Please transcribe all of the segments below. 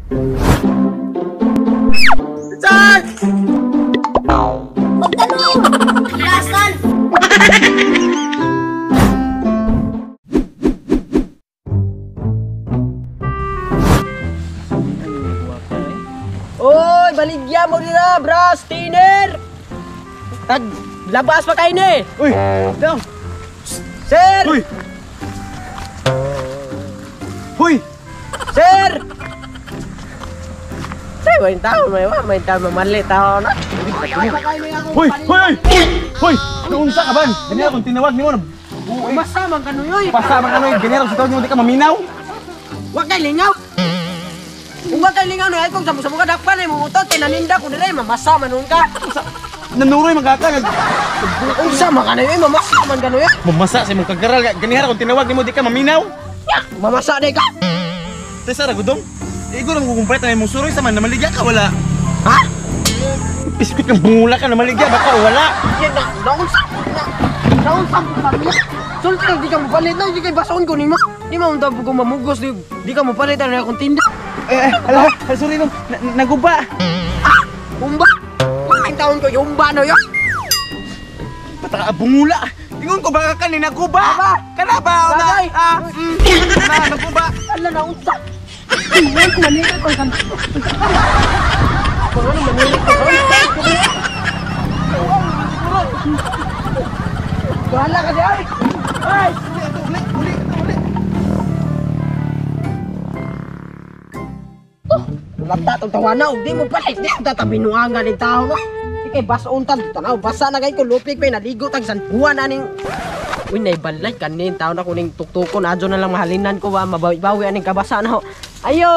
Sir! Pagtanong! Lasal! Oy, baligya mo dira, bras, tiner! Tag, labas pa kayo ni! Uy! Daw! Sir! Uy! Huy! Sir! Sir, may tao, may tao, mamali tao na. Hoy! Hoy! Hoy! Naunsa ka ban? Ganyan akong tinawag nimo. Basta man kanuyoy. Basta man kanoy, ganyan akong tawag nimo di ka maminaw. Wa kay lingaw. Kung wa kay lingaw na ay kung sa ka dakpan ay muutot kay naninda ko dire mamasa man nun ka. Nanuroy man ka. Unsa man kanoy mamasa man kanoy. Mamasa sa imong kagaral, ganyan akong tinawag nimo di ka maminaw. Ya, mamasa day ka. Tesa ra gudong. Igo ra mo kumpleto na imong suroy sa man namaligya ka wala. Ha? Piskot kang bungula ka namaligya baka wala. Yan na, naunsa. Naunsa mo pa niya. Sulti di ka mopalit na, di kay bason ko nimo. Di mo unta ko mamugos, di ka mopalit na akong tinda. Eh, ala, sorry no, naguba. Ah, humba. Ang taon ko humba no yo. Pataka bungula. Ingon ko baka ka ni naguba. Kana ba? Bagay. Ah, na naguba. Ala naunsa. Tingnan ko manila ko kan. Kung ano manila ko. Bahala ka diyan. Ay! Uli, uli, uli. Lata tong tawana og di mo palit di ang tatabinuangan ning tao. Di kay bason tan tanaw basa na kay ko lupik pa naligo tag San Juan aning. Uy nay balay kanin tao na kuning tuktukon adyo na lang mahalinan ko ba mabawi-bawi aning kabasa na ho. Ayo!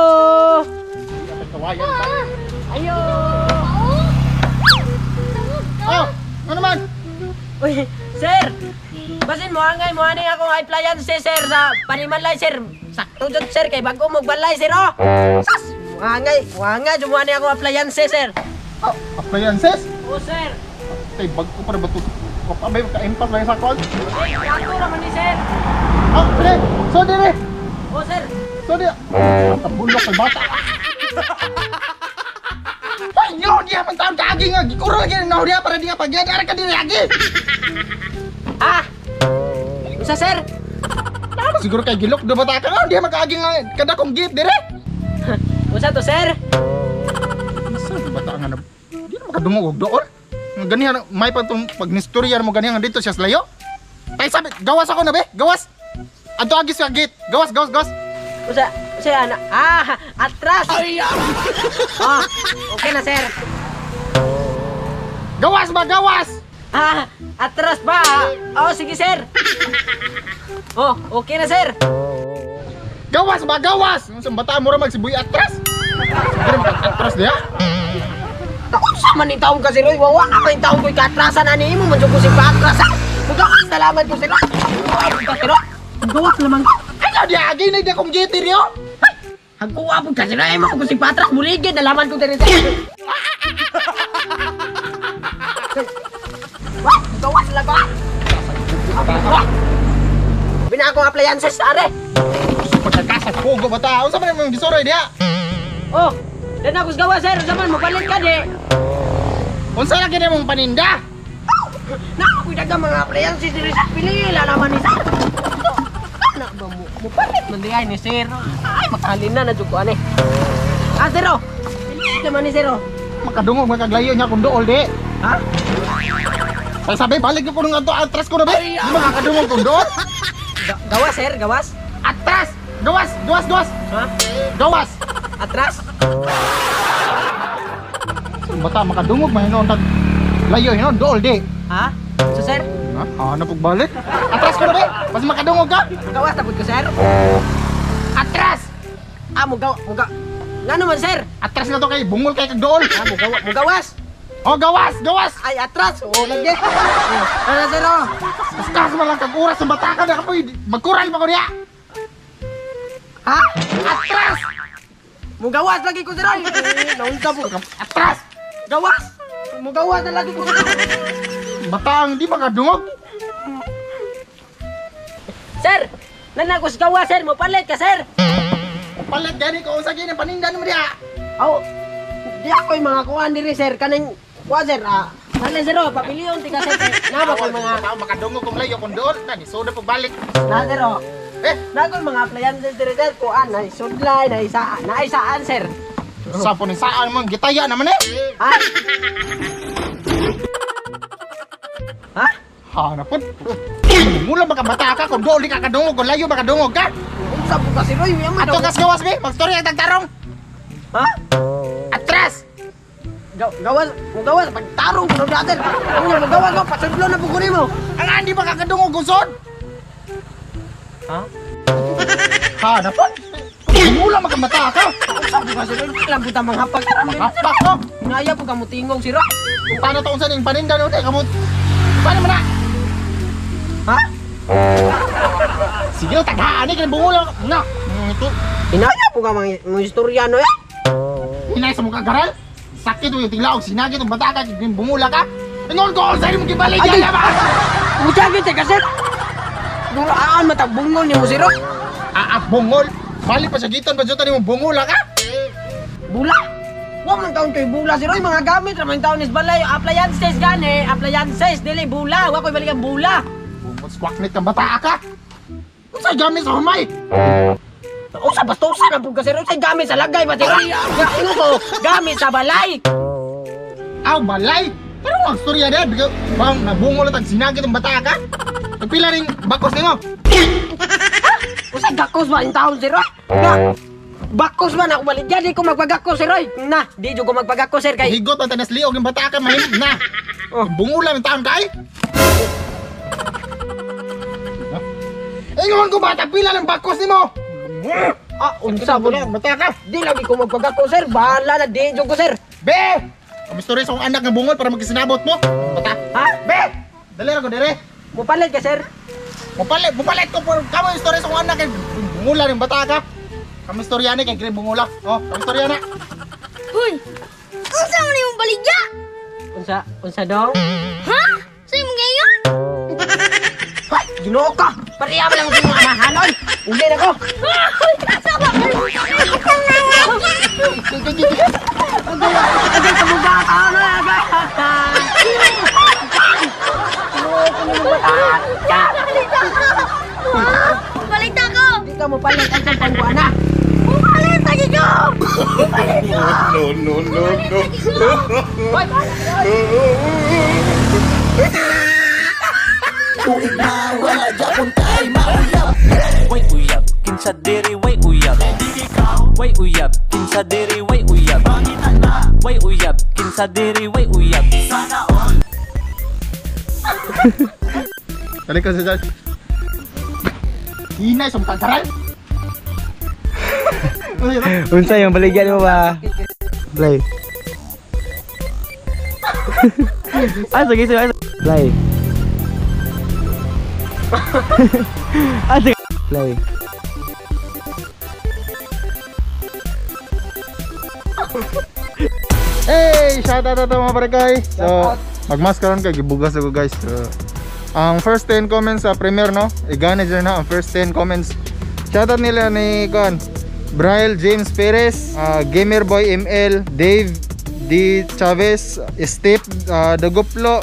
Ayo! Oh, ano man? Uy, sir! Basin mo angay mo ani akong appliance sir sa panimalay sir. Sakto jud sir kay bago mo balay sir oh. Sas! Angay, angay jud mo ani akong appliance sir. Oh, appliances? Oh sir. Tay bag ko para ba to? Kapabay ka-impas lang sa kon. Ay, sakto naman ni sir. Oh, pre. So dire. Oh sir. So dire. Kabulok kay bata. Ay, yo, diya man taon kaagi nga gikuro lagi na diya para di nga pagyad ara ka diri agi. Ah. Unsa sir? Tama siguro kay gilok do bata ka nga diya makaagi nga kada kong gift dire. Unsa to sir? Unsa bata nga na? Di na makadungog og dool. Ganihan may pa tong pagnistorya mo ganihan dito siya sa layo. Tay sabi, gawas ako na be, gawas. Adto agi sa gate. Gawas, gawas, gawas. Unsa unsa ana? Ah, atras. Ah, okay na sir. Gawas ba, gawas? Ah, atras ba? Oh, sige sir. Oh, okay na sir. Gawas ba, gawas? Unsa bata mo ra magsibuy atras? Siguro maka-atras diha. Unsa man ni taong ka sir, oy, wawa ka man taong ko'y katrasan ani imo man jud ko si paatras. Mugawas na laman ko sir. Ka sir. Mugawas naman. Ay, di agi na di akong gate diri oh. Hagkuwa pud ka sir, imo ko si patras buligid na laman ko diri sir. Wah, mugawas lang ko. Bina akong appliances are. Pagkakasag pogo bata. Unsa man imong gisuroy diha? Oh, dan ako sa gawa sir, unsa man mopalit ka di. Unsa lagi nimong paninda? Na ako'y daghang mga appliances diri sa pili la naman ni sir. Na ba mo mopalit man di ay ni sir. Ay makalin na jud ko ani. Ah sir oh. Pili naman ni sir oh. Makadungog makaglayo niya kung dool di. Ha? Ay sabi balik ko nung ato atras ko na be. Di makakadungog kung dool. Gawas sir, gawas. Atras! Gawas, gawas, gawas. Ha? Gawas. Atras? Bata makadungog man hinon tag layo hinon dool di. Ha? So sir, Ha? Hanap og balik. Atras ko na be. Basta makadungog ka. gawas na pud ko sir. Atras! Ah, mugaw, muga. Ngano man sir? Atras na to kay bungol kay kag dool. Ah, mugawa, mugawas. Oh, gawas, gawas. Ay, atras. Oh, lagi. Ano sir oh? Kaskas man lang kag oras sa bata ka na kapoy. Magkural pa ko diha. Ha? Atras! Mugawas lagi ko sir. Ay, naunsa po. Atras! Gawas. Mugawas na lagi ko. Batang di makadungog. Sir, nanagos gawas sir, mopalit ka sir. Palit gani ko unsa gini paninda nimo diha. Aw, di ako yung mga kuan diri sir kaning kuan sir ah. Dali sir oh, papilion tika sir. Naba ko mga tao makadungog kung layo kung doon na ni soda pagbalik. Na sir oh. Eh, Na ko mga appliances diri sir kuan na sudlay na isa na isaan sir. Sa po ni saan mo gitaya naman eh. Ha? Ha? Ha na pud. Mula ba ka bata ka kung doon di ka kadungog kung layo ba kadungog ka? Unsa po kasi Roy, may Ato kas gawas be, magstorya tag tarong. Ha? Atras. Gawas, mo gawas pagtarong ko brother. Ang mo gawas ko pasudlo na pud ko nimo. Ang andi ba ka kadungog kung sod? Ha? Ha na pud. Mula makamata ka. Unsa po kasi Roy, lang buta manghapag. Hapak ko. Naya po ka mo tingog si Roy. Paano to unsa ning paninda no kay kamot? Paano man na? Ha? Sige, taghaan ni kay bungol na. Ito. Inaya po ka mga istorya no eh. Hinay sa mukha garal. Sakit mo yung tinglaog, sinagit ang bata ka, bumula ka. Ingon ko, sa'yo mo gibalik yan, ba? Usagit eh kasi. Duraan matagbungol ni mo si Roy. Ah, bungol. Balik pa sa giton, pa juta ni mo bungula ka. Bula? Wa man taon koy bula si Roy, mga gamit ra man taon is balay, appliances gani, appliances dili bula, wa koy balik ang bula. Bungol, squawknit kang bata ka. Unsay gamit sa humay? Usa bastusan ang pud kasi Roy, unsay gamit sa lagay ba si Roy? Ingon ko, gamit sa balay. Aw, balay. Pero ang storya na, bigla, bang nabungol at sinagit ang bata ka? Nagpila rin bakos nimo. Unsay gakos ba ang taon si Roy? Na, bakos man ako baligya, di ko magpagakos si Roy. Na, di jud ko magpagakos sir kay. Higot ang tanas liog ng bata ka, mahimit na. Oh. Bungulan ang taon kay. Ingon ko bata, pila ng bakos nimo. Ah, unsa po Wala, bata ka. Di lagi ko magpagako sir, bahala na di jud ko sir. Be! Ang istorya sa akong anak nga bungol para magkisinabot mo. Bata. Ha? Be! Dali ra ko dire. Mupalit ka sir. Mupalit, mupalit ko por kamo istorya sa akong anak kay bungula ning bata ka. Kamo istorya ni kay kini bungula. Oh, kamo istorya na. Uy! Unsa man imong baligya? Unsa unsa dong? Ha? Sa imong gayon? Hoy, Ginoo ka. Pareha man lang sa imong amahan oy. Uli na ko. Sa ba? Agay ka buga ka na. Balita ko! Di ka mo palit ang sa pangbuana. Pumalit lagi ko! No, no, no, no. Hoy, Way uyab, kinsa diri way uyab. Way uyab, kinsa diri way uyab. Way uyab, kinsa diri way uyab. Dali ka sa judge. Hinay sa mukha garal. Unsa yung baligyan mo ba? Play. Ah, sige, sige. Play. Ah, sige. Play. Hey, shout out to mga barangay. So, magmask karon kay gibugas ako guys. So, ang first 10 comments sa premiere no, igani dyan na ang first 10 comments. Shout out nila ni Kon, Braille James Perez, Gamer Boy ML, Dave D Chavez, Steve Daguplo,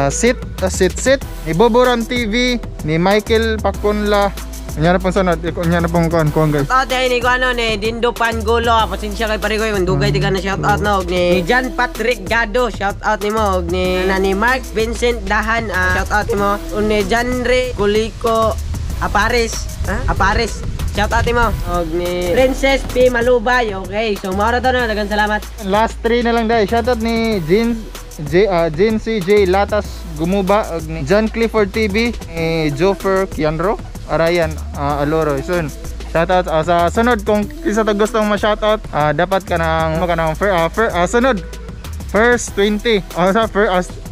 Sit Sit Sit, ni Boboram TV, ni Michael Pakunla. Unya na pong sunod, unya na pong kon kon guys. Shout out ni ko ano ni Dindo Pangulo. Pasensya kay pare ko yung dugay di ka na shout out na og ni John Patrick Gado, shout out nimo og ni na ni Mark Vincent Dahan, shout out nimo og ni Janre Kuliko Aparis, Aparis. Shout out nimo og ni Princess P Malubay. Okay, so mao ra to no, daghang salamat. Last 3 na lang dahil. Shoutout ni Jean J Jean CJ Latas Gumuba og ni John Clifford TV, ni Jofer Kianro, Arayan Aloro. So, shoutout sa sunod kung kinsa ta gustong ma-shoutout, dapat ka nang sunod first 20. Sa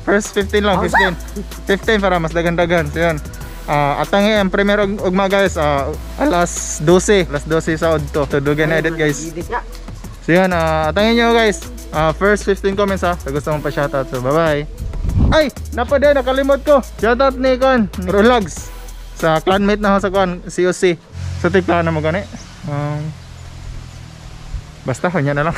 first 15 lang, 15. 15 para mas dagan-dagan. So yun. Atangi ang premiere og ugma guys, alas 12, alas 12 sa udto. So dugan na edit guys. So yun, atangin nyo guys. First 15 comments ha. Sa gusto mong pa shoutout. So bye bye. Ay, napada nakalimot ko. Shoutout ni Kon Rolags sa clanmate na ako sa Kon COC. Sa tikla na mo gani. Basta, kanya na lang.